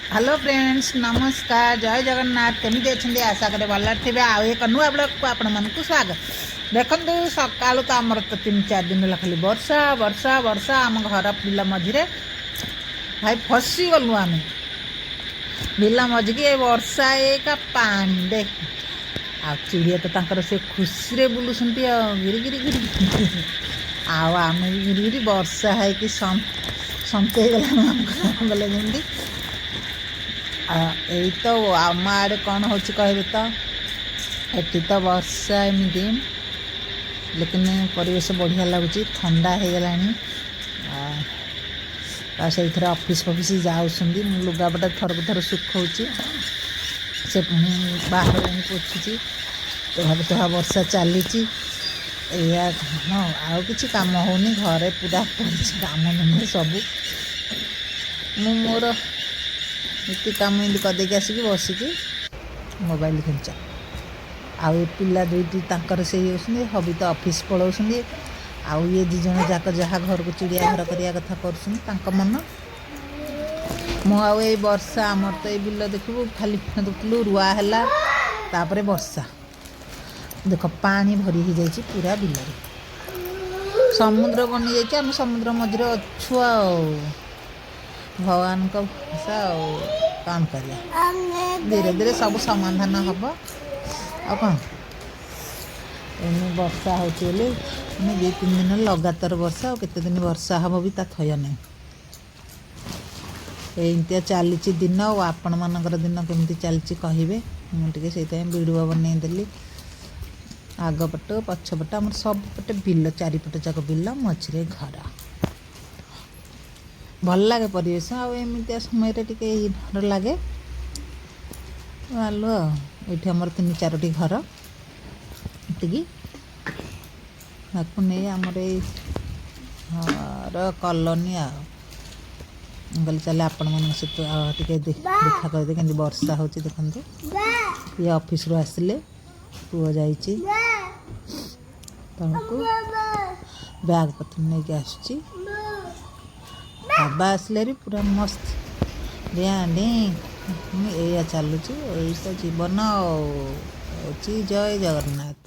Hello friends, ନମସ୍କାର, ଜୟ ଜଗନ୍ନାଥ। କେମିତି ଅଛନ୍ତି? ଆଶା କରେ ଭଲରେ ଥିବେ। ଆଉ ଏକ ନୂଆ ବ୍ଲଗ୍କୁ ଆପଣମାନଙ୍କୁ ସ୍ୱାଗତ। ଦେଖନ୍ତୁ, ସକାଳୁ ତ ଆମର ତ 3-4 ଦିନ ହେଲା ଖାଲି ବର୍ଷା, ବର୍ଷା, ବର୍ଷା। ଆମ ଘର ବିଲ ମଝିରେ ଭାଇ ଫସିଗଲୁ ଆମେ। ବିଲ ମଝିକି ଏ ବର୍ଷା ଏକା ପାଣି ଦେଖ। ଆଉ ଚିଡ଼ିଆ ତ ତାଙ୍କର ସେ ଖୁସିରେ ବୁଲୁଛନ୍ତି ଆଉ ଗିରି ଗିରି ଗିରି। ଆଉ ଆମେ ବି ଗିରି ଗିରି। ବର୍ଷା ହେଇକି ସନ୍ତେଇ ହେଇଗଲାଣି ଆମ ଗଲେ ଯେମିତି। ଏଇ ତ ଆମ ଆଡ଼େ କ'ଣ ହେଉଛି କହିବେ ତ? ଏଠି ତ ବର୍ଷା ଏମିତି, ଲେକିନ୍ ପରିବେଶ ବଢ଼ିଆ ଲାଗୁଛି। ଥଣ୍ଡା ହେଇଗଲାଣି। ଆଉ ସେଇଥିରେ ଅଫିସ୍ ଫଫିସ୍ ଯାଉଛନ୍ତି। ମୁଁ ଲୁଗାପଟା ଥରକୁ ଥର ଶୁଖଉଛି, ସେ ପୁଣି ବାହାରେ ଯାଇକି ପୋଛୁଛି। ଟୁହା ଟୁହା ବର୍ଷା ଚାଲିଛି। ଏଇଆ କାମ, ଆଉ କିଛି କାମ ହେଉନି। ଘରେ ପୁରା ପଡ଼ିଛି କାମ ଧନ୍ଦା ସବୁ। ମୁଁ ମୋର ଏତେ କାମ ଏମିତି କରିଦେଇକି ଆସିକି ବସିକି ମୋବାଇଲ ଖେଞ୍ଚ। ଆଉ ଏ ପିଲା ଦୁଇଟି ତାଙ୍କର ସେଇ ହେଉଛନ୍ତି, ହବି ତ ଅଫିସ୍ ପଳାଉଛନ୍ତି। ଆଉ ଇଏ ଦୁଇ ଜଣ ଯାକ ଯାହା ଘରକୁ ଚିଡ଼ିଆ ଘର କରିବା କଥା କରୁଛନ୍ତି ତାଙ୍କ ମନ। ମୁଁ ଆଉ ଏଇ ବର୍ଷା, ଆମର ତ ଏଇ ବିଲ ଦେଖିବୁ ଖାଲି ଦେଖିଲୁ, ରୁଆ ହେଲା, ତାପରେ ବର୍ଷା। ଦେଖ, ପାଣି ଭରି ହେଇଯାଇଛି ପୁରା ବିଲରେ, ସମୁଦ୍ର ବନିଯାଇଛି। ଆମେ ସମୁଦ୍ର ମଝିରେ ଅଛୁ। ଆଉ ଭଗବାନଙ୍କ ଭରସା, ଆଉ କ'ଣ କରିବା? ଧୀରେ ଧୀରେ ସବୁ ସମାଧାନ ହେବ। ଆଉ କ'ଣ, ଏଇନେ ବର୍ଷା ହେଉଛି ବୋଲି ମାନେ 2-3 ଦିନ ଲଗାତାର ବର୍ଷା। ଆଉ କେତେ ଦିନ ବର୍ଷା ହେବ ବି ତା ଥୟ ନାହିଁ। ଏମିତିଆ ଚାଲିଛି ଦିନ। ଆଉ ଆପଣମାନଙ୍କର ଦିନ କେମିତି ଚାଲିଛି କହିବେ। ମୁଁ ଟିକେ ସେଇଥିପାଇଁ ଭିଡ଼ିଓ ବନେଇଦେଲି। ଆଗ ପଟ, ପଛ ପଟ, ଆମର ସବୁପଟେ ବିଲ, ଚାରିପଟ ଯାକ ବିଲ, ମଝିରେ ଘର। ଭଲ ଲାଗେ ପରିବେଶ। ଆଉ ଏମିତିଆ ସମୟରେ ଟିକେ ଡର ଲାଗେ ଭାଲୁ। ଆଉ ଏଇଠି ଆମର ତିନି ଚାରୋଟି ଘର ଏତିକି, ତାକୁ ନେଇ ଆମର ଏଇ ଘର କଲୋନୀ। ଆଉ ମୁଁ କହିଲି ଚାଲେ ଆପଣମାନଙ୍କ ସହିତ ଆଉ ଟିକେ ଦେଖା କରିଦେ। କେମିତି ବର୍ଷା ହେଉଛି ଦେଖନ୍ତୁ। ଇଏ ଅଫିସରୁ ଆସିଲେ, ପୁଅ ଯାଇଛି ତଳକୁ, ବ୍ୟାଗ୍ ପତ୍ର ନେଇକି ଆସୁଛି। ବାବା ଆସିଲେ ହେରି ପୁରା ମସ୍ତ ଡିଆଁ ଡିଁ। ଏଇଆ ଚାଲୁଛି, ଏଇ ତ ଜୀବନ ଆଉ ହେଉଛି। ଜୟ ଜଗନ୍ନାଥ।